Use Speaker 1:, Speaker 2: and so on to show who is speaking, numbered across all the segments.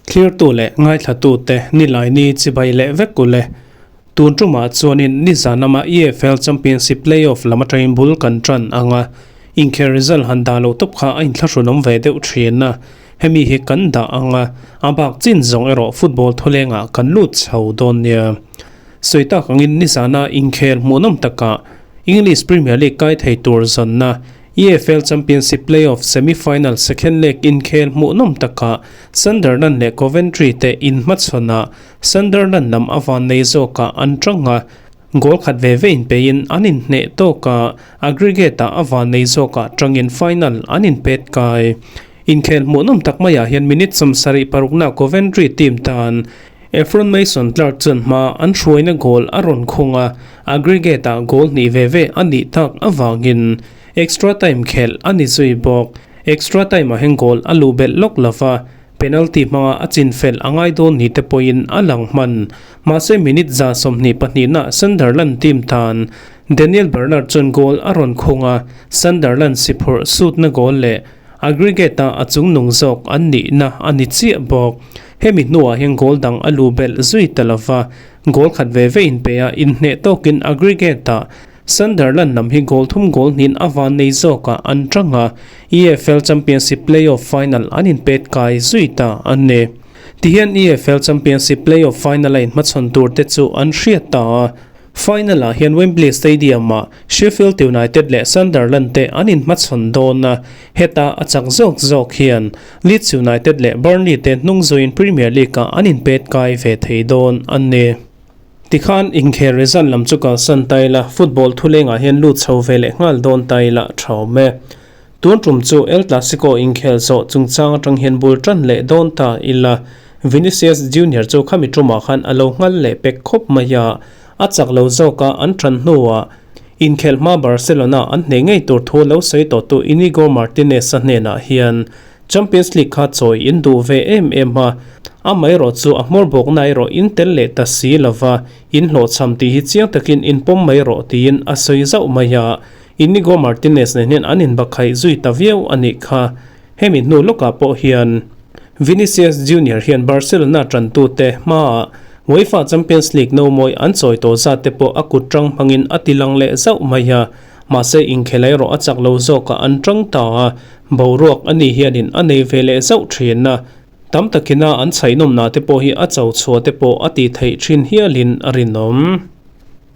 Speaker 1: Thlirtu leh ngaithlatute Nilaini chibai leh vek u le. Tun tumah chuanin nizan lama EFL Championship play-off lam atangin bul kan tan ang a, inkhel result han dah loh tawp kha a inthlahrunawm ve deuh thin a. Hemi hi kan dah ang a, a bak chin zawng erawh football thawlengah kan lut chho dawn nia. Sawi tak angin nizana inkhel hmuhnawm takah English Premier League kai thei tur zawnna EFL Championship play-off semi-final second leg inkhel hmuhnawm takah Sunderland leh Coventry te inhmachhawnah Sunderland lam a vannei zawkah an tang a, goal khat ve ve inpeiin an inhneh tawk a, aggregate-ah a vannei zawkah tangin final an inpet kai. Inkhel hmuhnawm tak maiah hian minute 76 parukna Coventry team tan Ephron Mason Clark chuan hma an hruaina goal a rawn khung a, aggregate-ah goal hnih ve ve a nih tak avangin extra time khelh a ni zui bawk. Extra time-ah hian goal a luh belh lawk lo va, penalty hmanga a chin fel a ngai dawn ni te pawhin a lang hman. Mahse minute 22 na Sunderland team tan Daniel Bernard chuan goal a rawn khung a, Sunderland si phurh sutna goal leh Aggregate-a a chungnung zawk an nihna a ni chiah bawk. Hemi hnuah hian goal dang a lu belh zui ta lova, goal khat ve ve inpe a inhneh tawkin aggregate-ah Sunderland lam hi goal thum goal hnin a van nei zawkah an tang a, EFL Championship play-off final an inpet kai zui ta a ni. Tihian EFL Championship play-off final a inhmachhawn tur te chu an hriat ta a. Final-ah hian Wembley Stadium-ah Sheffield United leh Sunderland te an inhmachhawn dawn a, heta a chak zawk zawk hian Leeds United leh Burnley te hnung zuiin Premier League-ah an inpet kai ve thei dawn a ni. Tikhan inkhel result lam chu kalsan ta ila, football thulengah hian lut chho ve leh nghal dawn ta ila tha awm e. Tun tum chu El Clasico inkhel zawh chungchang atang hian bul tan leh dawn ta ila, Vinicius Junior chu khami tumah khan a lo nghal leh pek khawp mai a, a chak lo zawk a an tan hnuah inkhelh hma Barcelona an hneh ngei tur thu lo sawi tawhtu Inigo Martinez-a hnenah hian Champions League kha chawi in duh ve em em a, amaherawh chu a hmawr bawkna erawh in tel leh ta si lova, in hlawhchham tih hi chiang takin in pawm mai rawh tiin a sawi zauh mai a, Inigo Martinez nen hian an inbakhaih zui ta viau a nih kha. Hemi hnu lawkah pawh hian Vinicius Junior hian Barcelona tantute hmaah UEFA Champions League nomawi an chawi tawh zat te pawh a kut tang hmangin a tilang leh zauh mai a, mahse inkhel erawh a chak lo zawkah an tang ta a, boruak ani hianin a nei ve leh zauh thin a, tam takina an chhaihnawmna te pawh hi a cho chhuah te pawh a tih theih thin hialin a rinawm.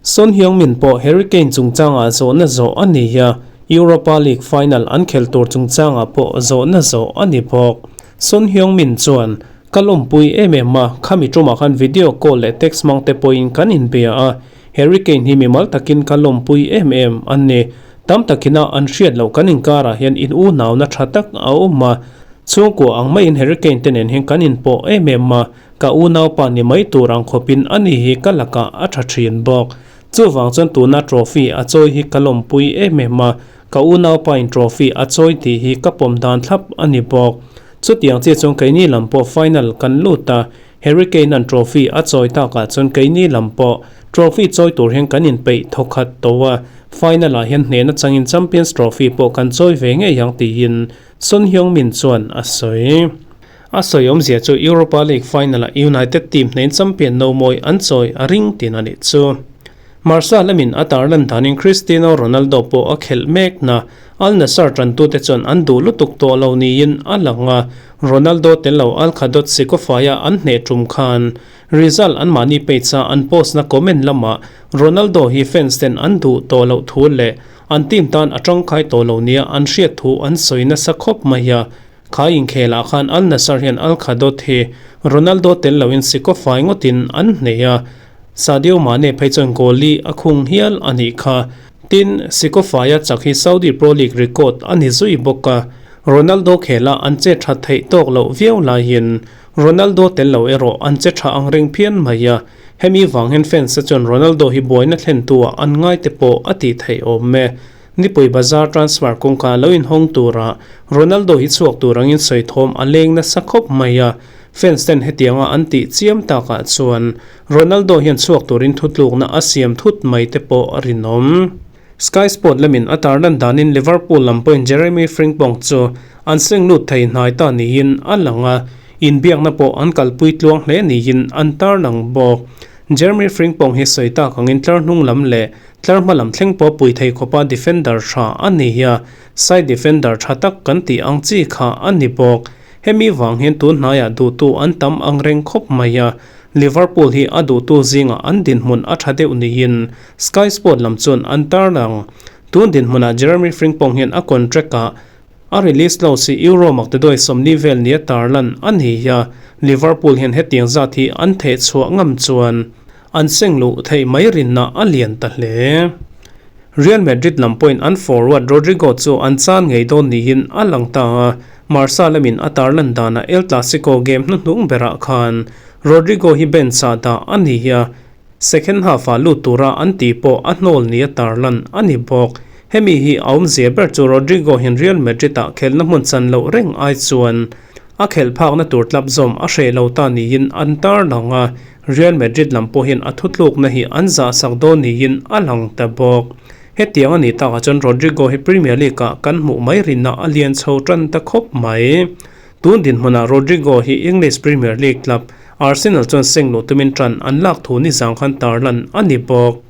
Speaker 1: Son Heung-min pawh Harry Kane chungchangah zawhna zawh a ni a, Europa League final an khelh tur chungchangah pawh zawhna zawh a ni bawk. Son Heung-min chuan, Ka lawmpui em em a, khami tumah khan video call leh text hmang te pawhin kan inbia a, Harry Kane hi mimal takin ka lawmpui em em a ni. Tam takina an hriat loh kan inkarah hian in unauna tha tak a awm a, chhungkua ang maiin Harry Kane te nen hian kan inpawh em em a, Ka unaupa ni mai tur ang khawpin ani hi ka lakah a tha thin bawk. Chuvang chuan tuna trophy a chawi hi ka lawmpui em em a, ka unaupa in trophy a chawi tih hi ka pawm dan thlap a ni bawk. Chutiang chiah chuan keini lam pawh final kan lut a, Harry Kane-a'n trophy a chawi takah chuan keini lam pawh trophy chawi tur hian kan inpeih thawkhat tawh a, final ah hian hnehna changin Champions Trophy pawh kan chawi ve ngei ang tiin Son Heung-min chuan a sawi. A sawi awmzia chu Europa League final-ah United team hnein champion nomawi an chawi a ring tin a nih chu. Marsa lamin a tarlan danin Cristiano Ronaldo pawh a khelh mek na, Al Nassr tantute chuan an duh lutuk tawh lo niin a lang a, Ronaldo tel lo Al Khadot Sikofaia an hneh tum khan result anmahni page a an post na comment lamah Ronaldo hi fans ten an duh tawh loh thu leh an team tan a tangkai tawh lo nia an hriat thu an sawi nasa khawp mai a. Kha inkhelah khan Al Nassr hian Al Khadot hi Ronaldo tel loin sikaw fai ngawtin an hneh a, Sadio Mane phei chuan goal li a khung hial a nih kha. Tin, sikaw faia chak hi Saudi Pro League record a ni zui bawk a, Ronaldo khela an che tha theih tawk loh viau laiin Ronaldo tel lo erawh an che tha ang reng phian mai a, hemi vang hian fans te chuan Ronaldo hi buaina thlentu-ah an ngai te pawh a tih theih awm e. Nipui bazar transfer kawngka lo inhawng tura Ronaldo hi chhuak tur angin sawi thawm a leng nasa khawp mai a, fans ten hetianga an tih chiam takah chuan Ronaldo hian chhuak turin thutlukna a siam thut mai te pawh a rinawm. Sky Sport lamin a tarlan danin Liverpool lam pawhin Jeremy Frimpong chu an seng lut thei hnai ta niin a lang a, inbiakna pawh an kalpui tluang hle niin an tarlang bawk. Jeremy Frimpong hi sawi tak angin tlar hnung lam leh tlar hma lam thleng pawh pui thei khawpa defender tha a ni a, side defender tha tak kan tih ang chi kha a ni bawk. Hemi vang hian tun hnaiah duhtu an tam ang reng khawp mai a, Liverpool hi a duhtu zingah an dinhmun a tha deuh niin Sky Sport lam chuan an tarlang. Tun dinhmunah Jeremy Frimpong hian a contract-ah a release clause hi Euro maktaduai 40 vel nia tarlan a ni a, Liverpool hian hetiang zat hi an theh chhuah ngam chuan an seng luh theih mai rinna a lian ta hle. Real Madrid lam pawhin an forward Rodrygo chu an chan ngei dawn niin a lang ta a, Marca lamin a tarlan danah El Clasico game hnuhnung berah khan Rodrygo hi bench-ah dah a ni a, second half-ah lut tura an tih pawh a hnawl nia tarlan a ni bawk. Hemi hi a awmzia ber chu Rodrygo hian Real Madrid-ah khelhna hmun chan loh reng ai chuan a khelh phakna tur tlap zawm a hreh lo ta niin an tarlang a, Real Madrid lam pawhin a thutlukna hi an zahsak dawn niin a lang ta bawk. Hetiang a nih takah chuan Rodrygo hi Premier League-ah kan hmuh mai rinna a lian chho tan ta khawp mai. Tun dinhmunah Rodrygo hi English Premier League club Arsenal chuan seng luh tumin tan an lak thu nizang khan tarlan a ni bawk.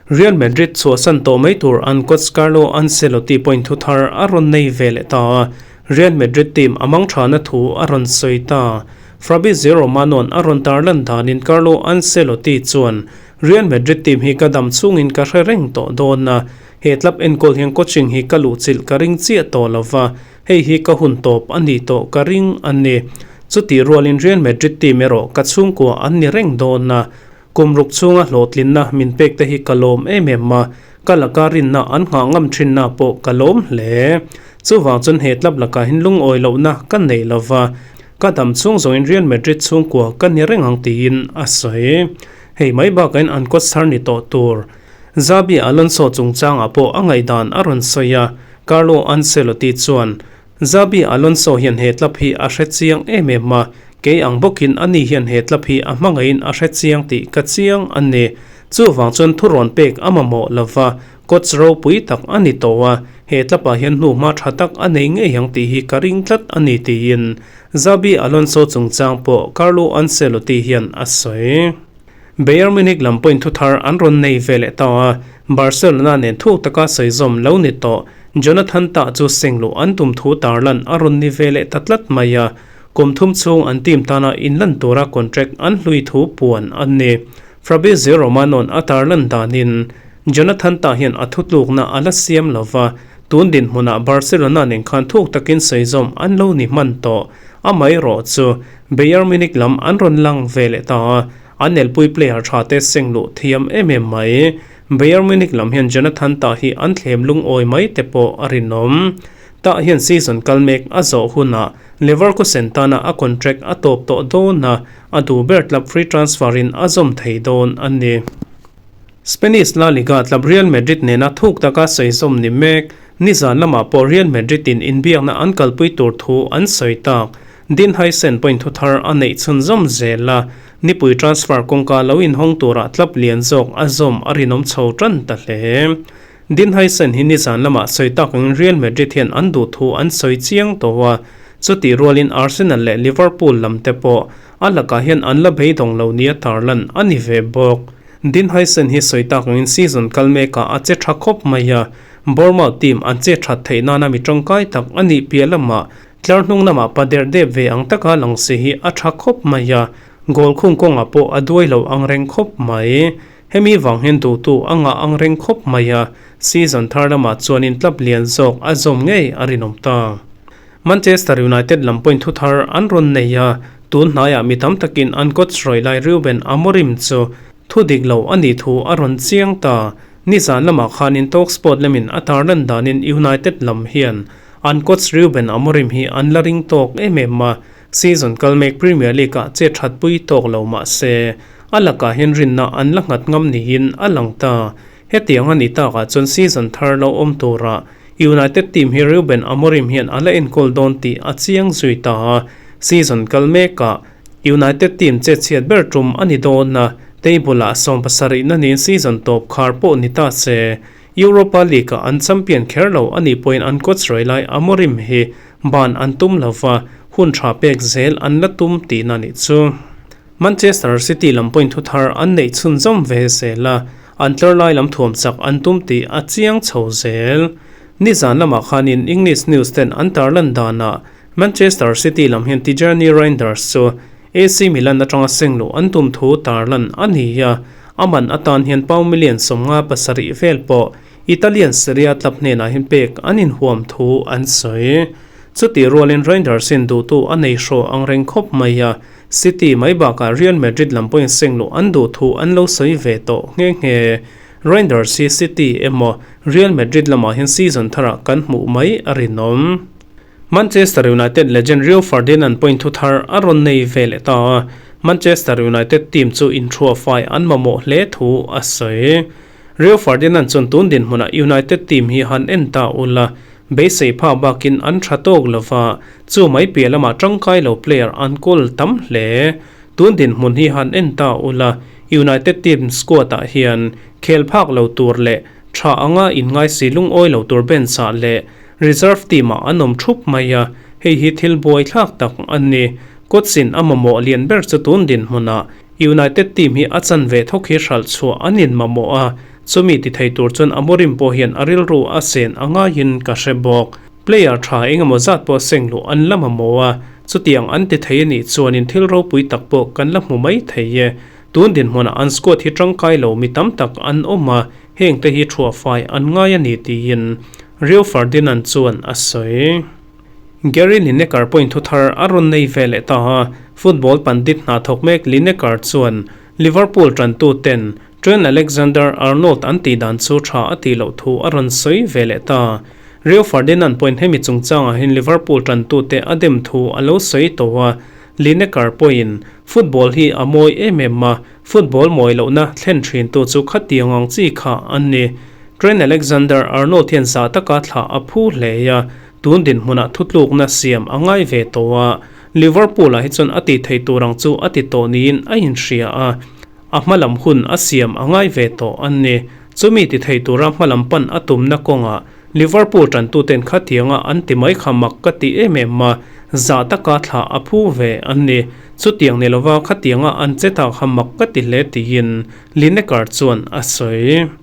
Speaker 1: Real Madrid chhuahsan tawh mai tur an coach Carlo Ancelotti pawhin thu thar a rawn nei ve leh ta a, Real Madrid team a mang thana thu a rawn sawi ta. Fabrizio Romano-a'n a rawn tarlan danin Carlo Ancelotti chuan, Real Madrid team hi ka dam chungin ka hre reng tawh dawn a, he club enkawl hian coaching hi ka luhchilh ka ring chiah tawh lo va, hei hi ka hun tawp a nih tawh ka ring a ni. Chutih rualin Real Madrid team erawh ka chhungkua an ni reng dawn a, Kum ruk chhunga hlawhtlinna min pek te hi ka lawm em em a, ka laka rinna an nghah ngam thinna pawh ka lawm hle. Chuvang chuan he club lakah hin lungawi lohna ka nei lo va, ka dam chhung zawngin Real Madrid chhungkua ka ni reng ang tiin a sawi. Hei mai bakain an coach thar ni tawh tur Xabi Alonso chungchangah pawh a ngaihdan a rawn sawi a, Carlo Ancelotti chuan Xabi Alonso hian he club hi a hre chiang em em a, kei ang bawkin ani hian he club hi a hmangaihin a hre chiang tih ka chiang a ni. Chuvang chuan thurawn pek a mamawh lova, coach ropui tak a ni tawh a, he club ah hian hnuhma tha tak a nei ngei ang tih hi ka ring tlat a ni tiin Xabi Alonso chungchang pawh Carlo Ancelotti hian a sawi. Bayern Munich lam pawhin thuthar an rawn nei ve leh ta a, Barcelona nen thuk taka sawi zawm lo ni tawh Jonathan Tah chu seng luh an tum thu tarlan a rawn ni ve leh ta tlat mai a, kum thum chhung an team tana inlan tura contract an hlui thu puan a ni. Fabrizio Romano-a'n a tarlan danin Jonathan Tah hian a thutlukna a la siam lo va, tun dinhmunah Barcelona nen khan thuk takin sawi zawm an lo ni hman tawh. Amaherawh chu Bayern Munich lam an rawn lang ve leh ta a, an elpui player tha te seng luh thiam em em mai. Bayern Munich lam hian Jonathan Tah hi an thlem lungawi mai te pawh a rinawm. Tah hian season kal mek a zawh hunah Leverkusen tana a contract a tawp tawh dawn a, a duh ber club free transfer in a zawm thei dawn a ni. Spanish La Liga club Real Madrid nena thuk taka sawi zawm ni mek. Nizan lamah pawh Real Madrid in inbiakna an kalpui tur thu an sawi tak. Dean Huijsen pawhin thu thar a neih chhunzawm zel a, nipui transfer kawngka lo inhawng turah club lian zawk a zawm a rinawm chho tan ta hle. Dean Huijsen hi nizan lamah sawi tak angin Real Madrid hian an duh thu an sawi chiang tawh a, chutih rualin Arsenal leh Liverpool lam te pawh a lakah hian an la beidawng lo nia tarlan a ni ve bawk. Dean Huijsen hi sawi tak angin season kal mekah a che tha khawp mai a, Bournemouth team an che that theih nana mi tangkai tak a nih piah lamah tlar hnung lamah pa der dep ve ang taka lang si hi a tha khawp mai a, goal khung kawngah pawh a duai lo ang reng khawp mai. Hemi vang hian duhtu a ngah ang reng khawp mai a, season thar lamah chuanin club lian zawk a zawm ngei a rinawm ta. Manchester United lam pawhin thu thar an rawn nei a, tun hnaiah mi tam takin an coach rawi lai Ruben Amorim chu thu dik lo a nih thu a rawn chiang ta. Nizan lamah khanin Talksport lamin a tarlan danin United lam hian an coach Ruben Amorim hi an la ring tawk em em a, season kal mek Premier League-ah che thatpui tawk lo mah se, a lakah hian rinna an la nghat ngam niin a lang ta. Hetiang a nih takah chuan season thar lo awm turah United team hi Ruben Amorim hian a la enkawl dawn tih a chiang zui ta a, season kal mekah United team che chhiat ber tum a ni dawn a, table-ah 70 na niin season tawp khar pawh ni ta se. Europa League-ah an champion kher lo a nih pawhin an coach rawih lai Amorim hi ban an tum lo va, hun tha pek zel an la tum tihna nih chu. Manchester City lam pawhin thuthar an neih chhunzawm ve zel a, an tlar lai lam thuam chak an tum tih a chiang chho zel. Nizan lamah khanin English news ten an tarlan danah Manchester City lam hian Tijjani Reijnders chu AC Milan atanga seng luh an tum thu tarlan a ni a, a man atan hian pound million 57 vel pawh Italian Serie A club hnenah hian pek an inhuam thu an sawi. Chutih rualin Reijnders in duhtu a nei hraw ang reng khawp mai a, City mai bakah Real Madrid lam pawhin seng luh an duh thu an lo sawi ve tawh nghe nghe. Reijnders hi City emaw Real Madrid lamah hian season tharah kan hmuh mai a rinawm. Manchester United legend Rio Ferdinand pawhin thu thar a rawn nei ve leh ta a, Manchester United team chu inthuah fai an mamawh hle thu a sawi. Rio Ferdinand chuan tun dinhmunah United team hi han en ta ula, beisei phak bakin an tha tawk lova, chu mai piah lamah tangkai lo player an kawl tam hle. Tun dinhmun hi han en ta ula, United team squad ah hian khel phak lo tur leh tha anga inngaisi lungawi lo tur bench ah leh Reserve team ah an awm thup mai a, hei hi thil buaithlak tak a ni. Coach-in a mamawh lian ber chu tun dinhmunah United team hi a chan ve thawk hi hralh chhuah an in mamawh a, chumi ti thei tur chuan Amorim pawh hian a rilru a sen a ngaiin ka hre bawk. Player tha engemaw zat pawh seng luh an la mamawh a, chutiang an ti thei a nih chuanin thil ropui tak pawh kan la hmu mai thei e. Tun dinhmunah an squad hi tangkai lo mi tam tak an awm a, heng te hi thuah fai an ngai a ni tiin Rio Ferdinand chuan a sawi. Gary Lineker pawhin thu thar a rawn nei ve leh ta a, football pandit hna thawk mek Lineker chuan Liverpool tantu ten Trent Alexander-Arnold an tih dan chu tha a tih loh thu a rawn sawi ve leh ta. Rio Ferdinand pawhin hemi chungchangah hian Liverpool tantu te a dem thu a lo sawi tawh a, Lineker pawhin football hi a mawi em em a, Football mawi lohna thlen thintu chu khatiang ang chi kha an ni. Trent Alexander-Arnold hian zah taka thlah a phu hle a, tun dinhmunah thutlukna siam a ngai ve tawh a, Liverpool-ah hi chuan a tih theih tur ang chu a ti tawh niin a inhria a, a hmalam hun a siam a ngai ve tawh an ni. Chumi ti thei tura hmalam pan a tumna kawngah Liverpool tantuten khatianga an ti mai kha mak ka ti em em a, zah taka thlah a phu ve an ni. Chutiang ni lova khatianga an che ta kha mak ka ti hle tiin Lineker chuan a sawi.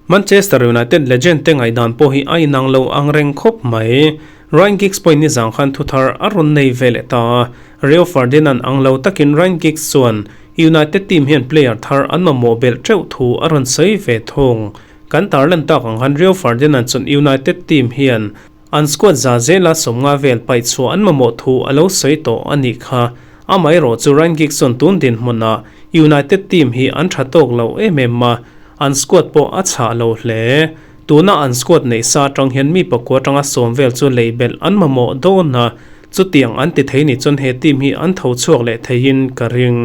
Speaker 1: Manchester United legend te ngaihdan pawh hi a inang lo ang reng khawp mai. Ryan Giggs pawhin nizang khan thuthar a rawn nei ve leh ta a, Rio Ferdinand ang lo takin Ryan Giggs chuan United team hian player thar an mamawh belh teuh thu a rawn sawi ve thung. Kan tarlan tak ang khan Rio Ferdinand chuan United team hian an squad za zela 50 vel paih chhuah an mamawh thu a lo sawi tawh a nih kha. Amaherawh chu Ryan Giggs chuan tun dinhmunah United team hi an tha tawk lo em em a, an squad pawh a chhah lo hle. Tuna an squad neih sa atang hian mi pakua atanga 10 vel chu lei belh an mamawh dawn a, chutiang an ti thei ni chuan he team hi an tho chhuak leh theiin ka ring.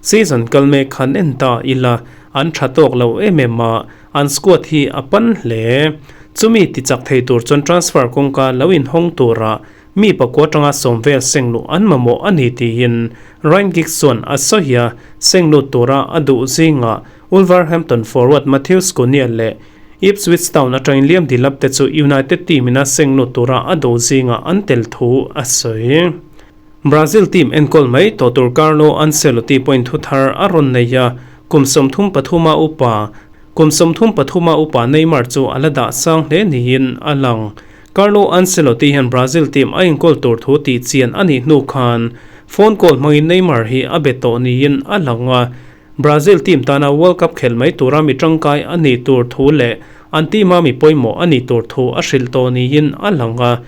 Speaker 1: Season kal mek khan en ta ila an tha tawk lo em em a, an squad hi a pan hle. Chumi ti chak thei tur chuan transfer kawngka lo inhawng tura mi pakua atanga 10 vel seng luh an mamawh a ni tiin Ryan Giggs chuan a sawi a, seng lut tura a duh zingah Wolverhampton forward Matheus Cunha leh Ipswich Town atangin Liam Delap te chu United team ina seng lut tura a duh zingah an tel thu a sawi. Brazil team enkawl mai tawh tur Carlo Ancelotti pawhin thu thar a rawn nei a, kum 33 a upa kum 33 a upa Neymar chu a la dah sang hle niin a lang. Carlo Ancelotti hian Brazil team a enkawl tur thu tih chian a nih hnu khan phone call hmangin Neymar hi a be tawh niin a lang a, Brazil team tana World Cup khel mai tura mi tangkai a nih tur thu leh an team a mi pawimawh a nih tur thu a hrilh tawh niin a lang a,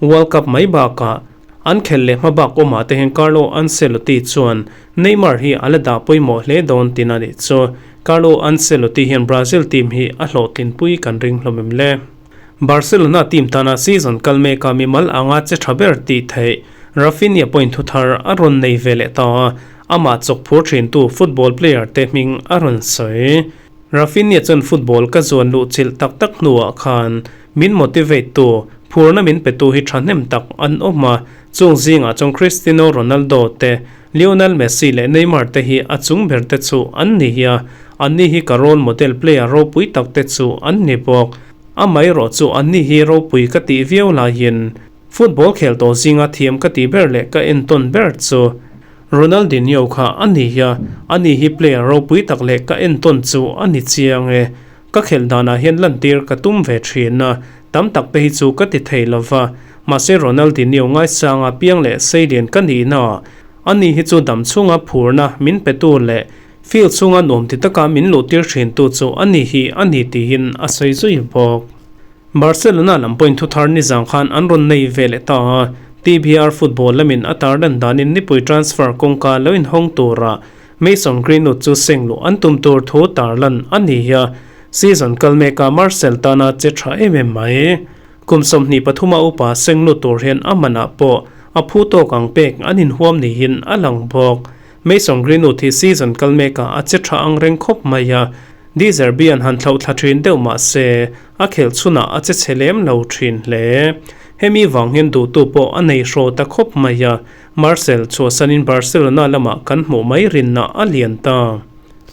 Speaker 1: World Cup mai bakah an khelh leh hma bak awmah te hian Carlo Ancelotti chuan Neymar hi a la dah pawimawh hle dawn tin a nih chu. Carlo Ancelotti hian Brazil team hi a hlawhtlinpui kan ring hlawm em le? Barcelona team tana season kal meka mimal anga che tha ber tih theih Raphinha pawhin thu thar a rawn nei ve leh ta a, amah chawk phur thintu football player te hming a rawn sawi. Raphinha chuan football ka zuan luh chilh tak tak hnuah khan min motivate tu, phurna min petu hi thahnem tak an awm a, chung zingah chuan Cristiano Ronaldo te, Lionel Messi leh Neymar te hi a chung ber te chu an ni a. Anni hi ka role model player ropui tak te chu an ni bawk. Amaherawh chu anni hi ropui ka tih viau laiin football khel tawh zinga thiam ka tih ber leh ka entawn ber chu Ronaldinho kha a ni a, ani hi player ropui tak leh ka entawn chu a ni chiang e. Ka khelh danah hian lantir ka tum ve thin a, tam tak te hi chu ka ti thei lo va, mahse Ronaldinho ngaisanga piang leh seilian ka nihna ani hi chu dam chhunga phurna min petu leh field chhunga nuam ti taka min luhtir thintu chu ani hi a ni tiin a sawi zui bawk. Barcelona lam pawhin thuthar nizang khan an rawn nei ve leh ta a, TBR football lamin a tarlan danin nipui transfer kawngka lo inhawng tura Mason Greenwood chu seng luh an tum tur thu tarlan a ni a, season kal meka Marcel tana che tha em em mai. Kum 23 a upa seng lut tur hian a manah pawh a phu tawk ang pek an inhuam niin a lang bawk. Mason Greenwood hi season kal mekah a che tha ang reng khawp mai a, De Zerbi an han thlauh thla thin deuh mah se a khelh chhunah a che chhe lem lo thin hle. Hemi vang hian duhtu pawh a nei hraw ta khawp mai a, Marcel chhuahsanin Barcelona lamah kan hmuh mai rinna a lian ta.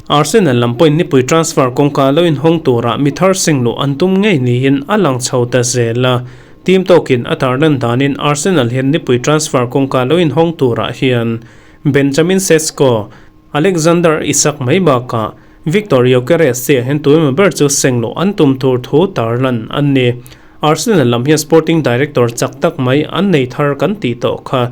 Speaker 1: Arsenal lam pawhin nipui transfer kawngka lo inhawng turah mi thar seng luh an tum ngei niin a lang chho ta zel a. Team tawkin a tarlan danin Arsenal hian nipui transfer kawngka lo inhawng turah hian Benjamin Sesko, Alexander Isak mai bakah Viktor Gyokeres chiah hian tuemaw ber chu seng luh an tum tur thu tarlan an ni. Arsenal lam hian sporting director chak tak mai an nei thar kan tih tawh kha.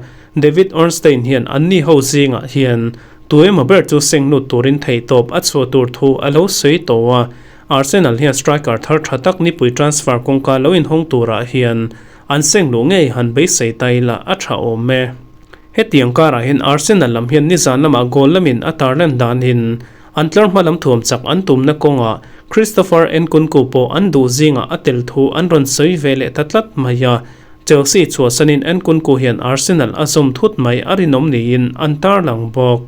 Speaker 1: David Ornstein hian anni ho zingah hian tuemaw ber chu seng lut turin theihtawp a chhuah tur thu a lo sawi tawh a. Arsenal hian striker thar tha tak nipui transfer kawngka lo inhawng turah hian an seng luh ngei han beisei ta ila a tha awm e. Hetiang karah hian Arsenal lam hian nizan lamah goal lamin a tarlan danin an tlar hma lam thuam chak an tumna kawngah Christopher Nkunku pawh an duh zingah a tel thu an rawn sawi ve leh ta tlat mai a. Chelsea chhuahsanin Nkunku hian Arsenal a zawm thut mai a rinawm niin an tarlang bawk.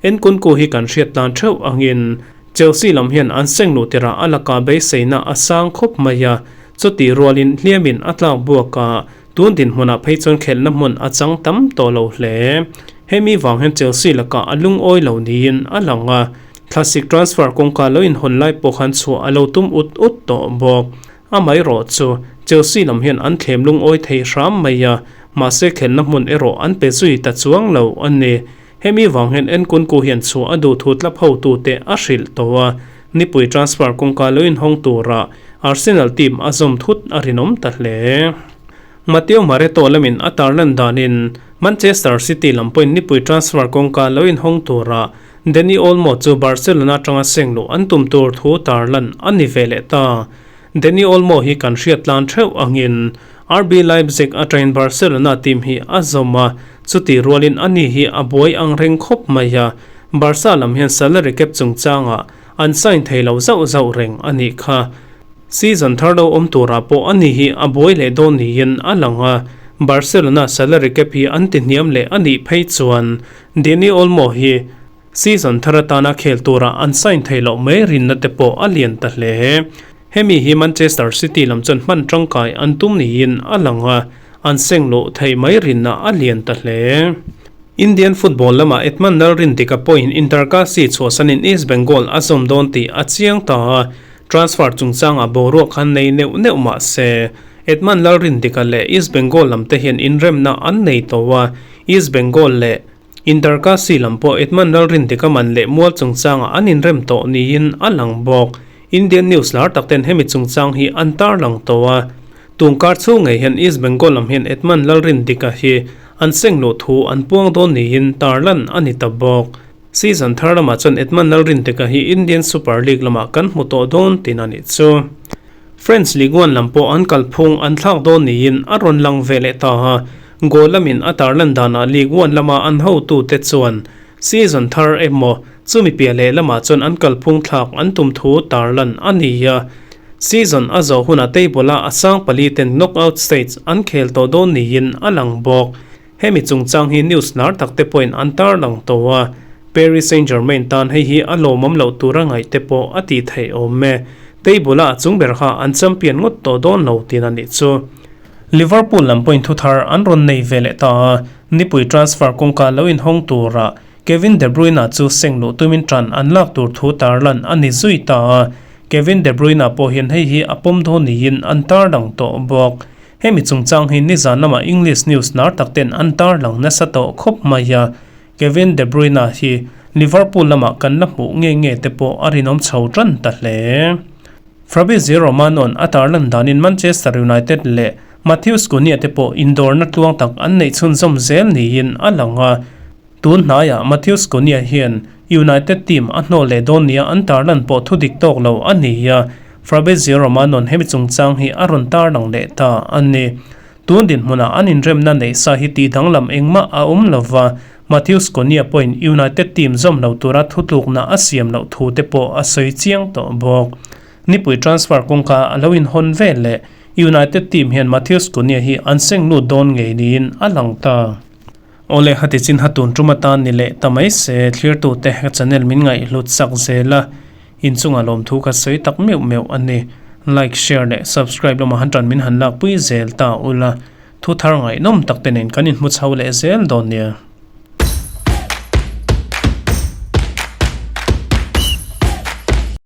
Speaker 1: Nkunku hi kan hriat tlan theuh angin Chelsea lam hian an seng luh tirah a laka beiseina a sang khawp mai a, chutih rualin hliamin a tlak buak a, Tun dinhmunah phei chuan khelhna hmun a chang tam tawh lo hle. Hemi vang hian Chelsea lakah a lungawi lo niin a lang a, thlasik transfer kawngka lo inhawn lai pawh khan chhuah a lo tum ut ut tawh bawk. Amaherawh chu Chelsea lam hian an thlem lungawi thei hram mai a, mahse khelhna hmun erawh an pe zui ta chuang lo a ni. Hemi vang hian Nkunku hian chhuah a duh thu tlap hotute a hrilh tawh a, nipui transfer kawngka lo inhawng tura Arsenal team a zawm thut a rinawm ta hle. Matteo Maretto lamin a tarlan danin Manchester City lam pawhin nipui transfer kawngka lo inhawng tura Dani Olmo chu Barcelona atanga seng luh an tum tur thu tarlan a ni ve leh ta. Dani Olmo hi kan hriat tlan theuh angin RB Leipzig atangin Barcelona team hi a zawm a, chutih rualin ani hi a buai ang reng khawp mai a, Barca lam hian salary cap chungchangah an sign thei lo zauh zauh reng a nih kha. Season thar lo awm turah pawh ani hi a buai leh dawn niin a lang a, Barcelona salary cap hi an ti hniam leh a nih phei chuan Dani Olmo hi Season thar atana khel tura an sign theih loh mai rinna te pawh a lian ta hle. Hemi hi Manchester City lam chuan hman tangkai an tum niin a lang a, an seng luh theih mai rinna a lian ta hle. Indian football lamah Edmund Lalrindika pawhin Inter Kashi chhuahsanin East Bengal a zawm dawn tih a chiang ta a, transfer chungchangah boruak khan nei neuh neuh mah se Edmund Lalrindika leh East Bengal lam te hian inremna an nei tawh a, East Bengal leh Indarkasi lam pawh Edmund Lalrindika man leh mual chungchangah an inrem tawh niin a lang bawk. Indian news lar tak ten hemi chungchang hi an tarlang tawh a. Tungkar chhung ngei hian East Bengal lam hian Edmund Lalrindika hi an seng luh thu an puang dawn niin tarlan a ni ta bawk. Season thar lamah chuan Edmund Lalrindika hi Indian Super League lamah kan hmu tawh dawn tin a nih chu. French Ligue 1 lam pawh an kalphung an thlak dawn niin a rawn lang ve leh ta a. Goal lamin a tarlan danah Ligue 1 lama an hotute chuan season thar emaw chumi piah leh lamah chuan an kalphung thlak an tum thu tarlan a ni a. Season a zawh hunah table-a a sang pali ten knockout stage an khel tawh dawn niin a lang bawk. Hemi chungchang hi news lar tak te pawhin an tarlang tawh a, Paris Saint-Germain tan hei hi a lawmawm loh tura ngaih te pawh a tih theih awm e. Table-a a chung ber kha an champion ngawt tawh dawn lo tin a nih chu. Liverpool lam pawhin thuthar an rawn nei ve leh ta a, nipui transfer kawngka lo inhawng tura. Kevin De Bruyne chu seng luh tumin ṭan an lak tur thu tarlan a ni zui ta a, Kevin De Bruyne pawh hian hei hi a pawm dawn niin an tarlang tawh bawk. Hemi chungchang hi nizan lama English news nar tak ten an tarlang nasa tawh khawp mai a, Kevin De Bruyne hi Liverpool lamah kan la hmuh nge nge te pawh a rinawm chho tan ta hle. Fabrizio Romano-a'n a tarlan danin Manchester United leh Matheus Cunha te pawh indawrna tluang tak an neih chhunzawm zel niin a lang a. Tun hnaiah Matheus Cunha hian United team a hnawh leh dawn nia an tarlan pawh thu dik tawk lo a ni a, Fabrizio Romano-a'n hemi chungchang hi a rawn tarlang leh ta a ni. Tun dinhmunah an inremna neih sa hi tih danglam engmah a awm lo va, Matheus Cunha pawhin United team zawm lo tura thutlukna a siam loh thu te pawh a sawi chiang tawh bawk. Nipui transfer kawngka a lo inhawn vel leh United team hian Matheus Cunha hi an seng lut dawn ngei niin a lang ta. Awle hati chin ha tun tum atan ni leh ta mai se thlirtute ka channel min ngaihhlut sak zel a, inchunga lawmthu ka sawi tak meuh meuh a ni. Like, share leh subscribe lamah han tan min han lakpui zel ta ula, thu thar ngaihnawm tak te nen kan inhmu chho leh zel dawn nia.